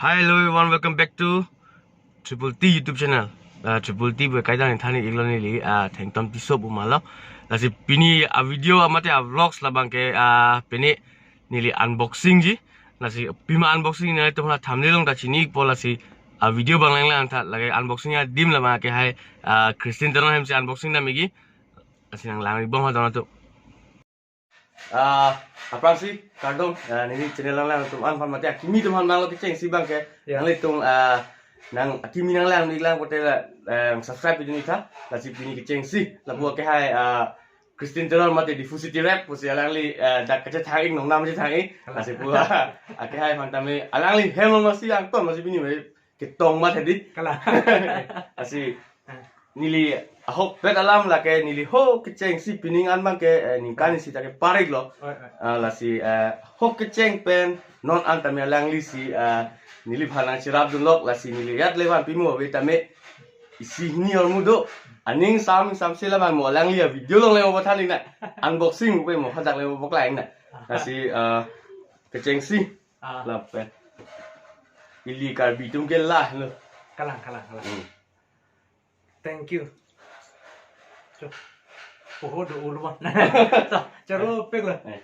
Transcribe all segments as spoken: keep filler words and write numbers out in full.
Hi, hello everyone, welcome back to Triple T YouTube channel. Uh, Triple T pu kaidang than-ik iklo neli, uh, Thengtom Tisso pu ma lo. Lasi pini a video amate a vlogs labang ke, uh, pini neli unboxing ji. Lasi pima unboxing nangtum la thumbnail along ta chini-ikpo, lasi a video abang lang lang tha, lake unboxing adim labang ke hai, uh, Christine Teron hem si unboxing dam-ikji. Lasi nang lang-ik bom ha don atum. Ah, aphrangsi kardom, ah, neli channel along lang atum an aphan mate akimi atum aphan abang lo kechengsi abang ke. Yes. Nanglitum, ah, nang akimi nang lang-ik lang pote la, eh, subscribe pidun-ik tha, lasi pini kechengsi lapu ke hai, ah, Christine Teron mate Diphu City Rap pusi alangli, eh, dak kachethang-ik, nongnam chethang-ik. Kalang. Lasi pu, ah, ke hai aphan tame alangli hem lo masi angton masi pini mai ketong mat hedi. Kalang. Lasi neli ahokpet alam lake neli ho kechengsi pining an abang ke, eh, ningkan isi ta kepar-iklo. Oi, oi. Ah, lasi, eh, ho kecheng pen non an tame alangli si, eh, neliphan nangcherap dunlok, lasi neli ajat le van pimo ave tame isi hini hormu do. Aning sam sam se labang mo alangli a video along le mo pathan-ik nang. Unboxing pe mo hadak le mo paklang-ik nang. Lasi, eh, kechengsi. Ah. Lapen ili Karbi atum ke la lo. Kalang, kalang, kalang. Hmm. Thank you. Cho. Poho do ulwan. Cho, choro pek lo. Eh.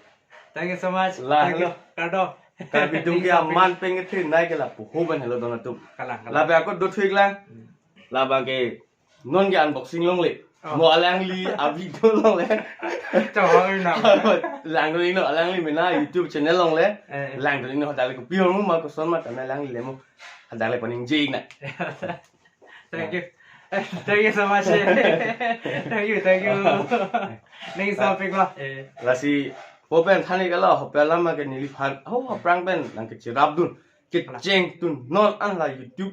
Thank you so much. La, thank you, lo. Kardom. Karbi atum ke aman peng ke thin nai ke la poho ban helo don atum. Kalang, kalang. Lapen ako do thik lang. Hmm. Labang ke non ke unboxing longle. Oh. Mo alangli a video longle. Cho, hoi na. Langdun-iknon alangli mena YouTube channel longle. Eh. Langdun-iknon hadak le kopi hormu ma koson ma tame alangli le mo hadak le paningje-ik nang. Thank you. Thank you so much. Thank you, thank you. Thank you so much, lo. Eh. Lasi po pen than-ik lo, hope alam ke neliphan, ho, aphrang pen nangkecherap dun, kecheng dun, non an la YouTube,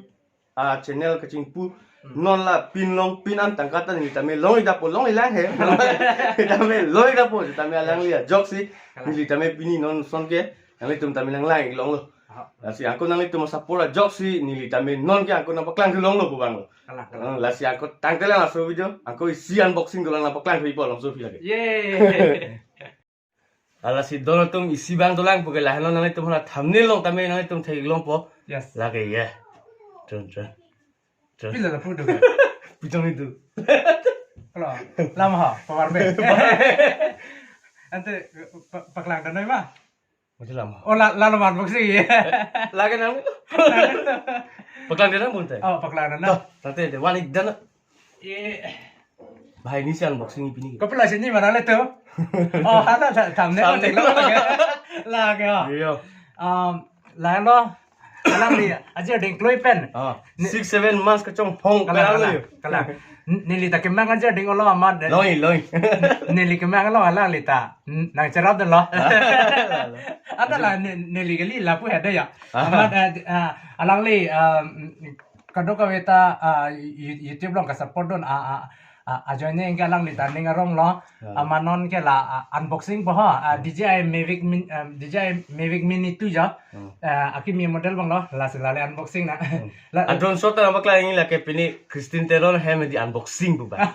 ah, channel kachingpu, hmm, non la pin long, pin an tangka ta neli tame long-ik dapo, long-ik lang he. Tame long-ik dapo, tame alangli ajoksi, kalang, neli tame pini non ason ke nanglitum tame nang lang-ik longlo. Aha. Lasi ako nanglitum support ajoksi neli tame non ke ako nangpaklang thu longlo pu abang lo. Kalang, kalang. Eh, lasi ako tangte lang laso video, ako isi unboxing dolang nangpaklang thu-ikpo, longso aphi lake. Yay! Ah, lasi don atum isi abang dolang pu ke lahenlo, nanglitum aphan thumbnail along tame nanglitum thek-ik longpo. Yes. Lake ya. Chun, chun. Chun. Pila lapu do? Pitong itu. Halo, lama ha, power bank. Ante, pa-, paklang dan ma? Mati lama. Oh, la, la lama box lagi. Eh, lake nang. Paklang dan bunte. Oh, paklang dan. Toh, tangte de, van-ik dan. Eh. Bahai ni si unboxing pini. Kopila si ni mana le tu? Oh, hana tha-, thumbnail. Thumbnail. Lake, lake, oh. Iya. Um, lahenlo, alangli ajir ding klui pen. Ah, ne- six, seven months kachonghong. Kalang, pen kalang, alangli. Kalang. N-, neli ta kemang ajir ding olo amat de. Loi, loi. N-, neli kemang lo alangli ta. N-, nangcherap dunlo. Ah, la, la. Ada la ne-, neli kali lapu hede ya. Ah. Amat, eh, ah, alangli, um, kadokave ta, ah, You-, YouTube along kasupport dun, ah, ah, ah, ajoine ke alangli ta ning arong lo. Ya. Amat non ke la, ah, unboxing po ho, ah, hmm, D J I Mavic Min-, ah, D J I Mavic Mini two jo. Hmm. Ah, akimi model abang lo, lasi lale unboxing nang. Hmm. La, a drone shot ta nangpaklang-ik lake pini Christine Teron hem di unboxing pu abang.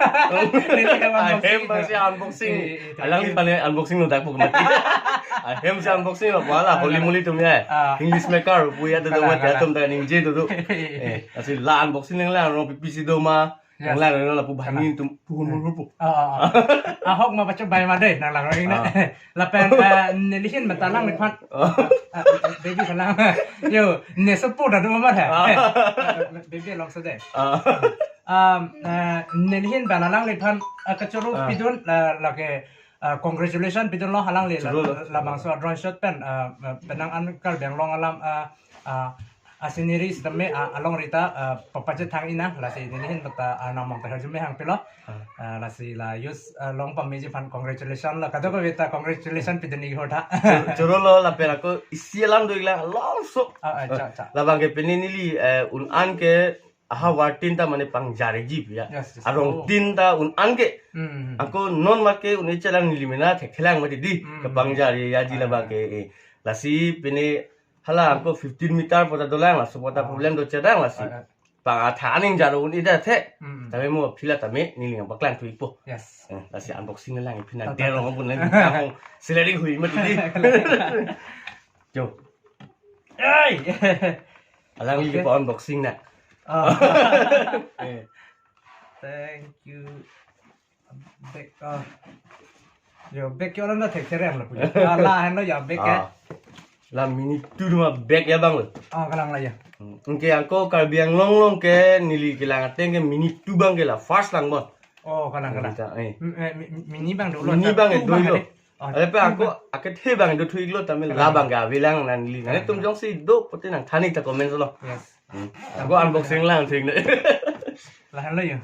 Neli hem, ah, unboxing hem itu. Bang si unboxing. Eh, eh, eh, alangli thank you. Pale unboxing lo dak pu kemati. Ah, hem si unboxing lo, wala, ah, holy moly atum ya. Ah. English maker pu ya, do, do, kalang, ya, kalang. Atum ta ningje do, do. Eh, lasi la unboxing lang lang, ro pipi si do ma. Yes. Lang lang lapu bahini atum puhun, eh, puhun puhun. Ah, ah, ah. Ahok ma pacho bai ma de, nang lang ring na. Ah. Lapen, eh, nelihin mata alangliphan. Ah. Ah, baby salang. Yo, ne support adu ma de. Ah. Baby along so de. Ah. Um, eh, nelihin pen alangliphan, eh, kachoro, ah, pidun, eh, lake, eh, congratulation pidunlo alangli la, choro, labangso a drone shot pen, eh, eh, penang an Karbi Anglong alam, eh, eh, a scenery sitame, ah, alongri ta, ah, papachethang-ik nang, lasi nelihin mata, ah, nangmong ta herjume hangpilo. Ah. Ah, lasi la use, ah, long pameji aphan congratulation lo. Kadokave ta congratulation pidun-ik hor tha. Choro, choro lo, lapen ako isi alam do-ik lang, longso. Ah, ah, cha, cha. Labang ke pini neli, eh, un an ke ahavar tin ta mane pangjarji pu ya. Yes, yes. Arong, oh, tin ta un an ke. Hmm. Ako non ma ke un-e chelang neli mena thekthelang mati di. Hmm. Kepangjarji, ah, labang ke, eh. Lasi pini hala ako fifteen meter pu ta dolang, laso pu ta, ah, problem do chedang lasi. Ah, ah. Pang atha aning jaro un-e det the. Hmm. Tame mo aphi la tame neli nangpaklang thu-ikpo. Yes. Eh, lasi unboxing lang iphi na. Ta, ta, der ta. Rong pun lang. Ako selling hui mati di. Jo. Ai! Alangli Okay. pa unboxing na. Oh. Eh. Thank you. Bag, oh. Yo, bag ke orang dah thek serem lah punya. Ah, lahenlo ya bag ke. Ah. La Mini two ma bag ya bang lo. Oh, kalang la ya. Hmm. Anke ako Karbi Anglong along ke neli kelang ateng ke Mini two bang ke la first lang bon. Oh, kalang, kalang. Kita, eh. Mm, eh, mi-, mi-, mini bang dolo, Mini ta bang ke two bang dolo. Ada. Oh, ada pe two ako bang. Akethe bang do thuiklo, tame Kalang. La bang ke avelang nangli. Kalang, Nangtum kalang. Jongsi do pute nangthan ik ta comment lo. Yes. Hmm. Ako unboxing lang thik ne. Lahenlo yo.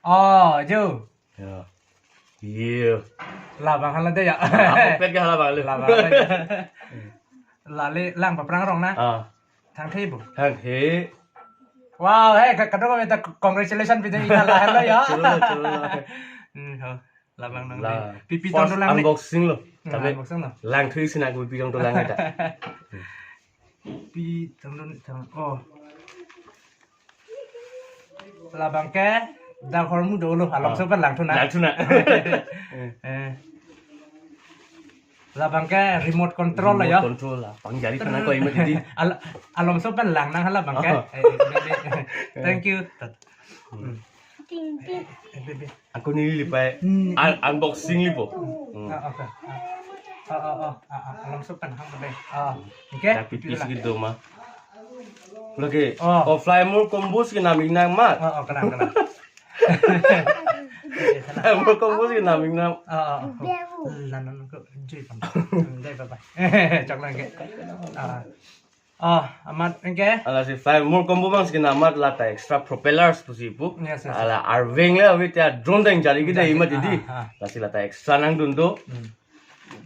Oh, jo. Ya. Iya. Labang hala dei ya. Ah, pet ke hala bang le. Labang hala dei ya. Lale lang paprang rong na. Ah. Thangthe bu. Thangthe. Wow, hey, ka-, kadokave ta congratulations pide ina lahenlo ya. Cholo, cholo. Hmm, ho. Labang nang La. Dei. Pipi First tong dolang ni. Unboxing lo. Hmm, Tapi unboxing lo. Lang thui sina ko pipi tong dolang kita. Pi tong don tang. Oh. Labang ke dak hormu dolo, alom Ah. Sopan lang thu na. Lang thu na. Eh. Labang ke remote control la ya. Remote control la. Pangjari kana ko imat di. Al-, alom Sopan lang nang hala bang ke. Oh. Eh, eh, eh, eh. Thank you. Tat. Hmm. Ting, ting. Eh, bebe. Ako neli lipai Hmm. Un-, unboxing lipo. Hmm. Ah, okay. Ah. Ah, ah, ah, ah, ah. Alom Sopan hang bebe. Ah. Okay. Tapi Itulah. Pis gitu ma. Lagi. Oh. Oh, Fly More Combos ke naming nang mat. Oh, oh, kalang, kalang. Fly More Combos ke naming nang. Oh, oh, oh. Lanan ko jui pam. Hmm, dei, bye bye. Chok lang ke. Ah. Oh, amat, okay. Ala si Fly More Combo bang si kena amat lata extra propellers pusi pu. Yes, yes. Ala arveng le awi tia drone dang jari kita Jari, imat di. Ah, ah. Lasi lata extra nangdun do. Hmm.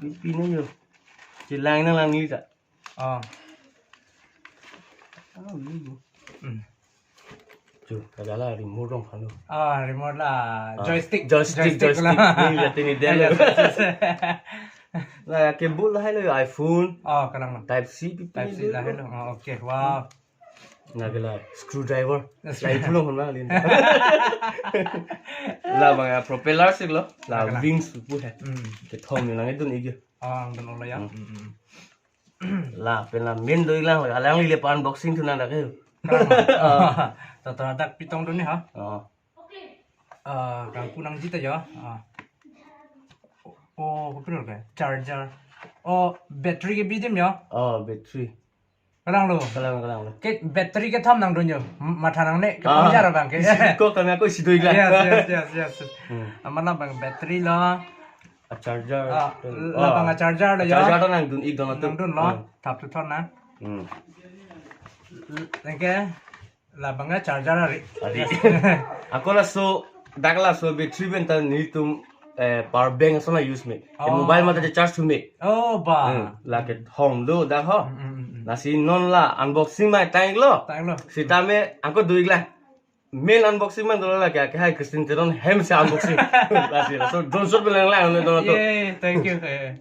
Pi, pi nang yo. Chilang nang lang ni ta. Oh. Oh, ini yo. Hmm. Chu, kagala remote rong phano. Ah, remote la Ah, joystick. Joystick, Joystick joystick. La. Ni lihat ini dia Yes, lo. Yes, yes. Nah, cable lahelo iPhone. Oh, kalang lo. Type C pipi Type C dulu. Lahelo. Oh, okay. Wow. Nah, gala screwdriver. Screw- Lai pulang hon bang lin. La bang ya propeller sih lo. La Kalang. Wings pu he. Hmm. Kethom ni lang itu ni. Oh, ang dun lo ya. Hmm. Hmm, hmm. La, pen la main do ilang, alang lile pa unboxing thu nang dak ke. Kalang. Ah. Tata dak pi tong dun ni ha. Oh. Ah, kangpu nangji ta ya. Ah. Oh, kopi lo ke? Charger. Oh, battery ke bi adim ya. Oh, battery. Kalang lo. Kalang, kalang lo. Ke battery kethom nangdun yo. M-, matha nangne ke Ah. Pangjar bang ke. Isi ko kami ako isi do ilang. Yes, yes, yes, yes. Hmm. Amat labang battery lo. A charger. Ah, Oh. labang a charger lo ya. Charger to nangdun ik don atum. Nangdun lo. Hmm. Thap thu thon na. Hmm. Anke labang a charger ari. Ari. Yes. Ako laso, dak laso battery pen ta nelitum, eh, power bank ason la use me. Oh. Mobile mate charge thu me. Oh, ba. Hmm. Lake hong do dak ho. Hmm, hmm, hmm, hmm. Lasi non la unboxing mai tang ik lo. Tang ik lo. Sitame ako do ik la. Main unboxing man dolo lake, ke hai Christian Teron hem se unboxing. Lasi, so, drone shot belang lang, ne dolo to. Yay, thank you. Eh.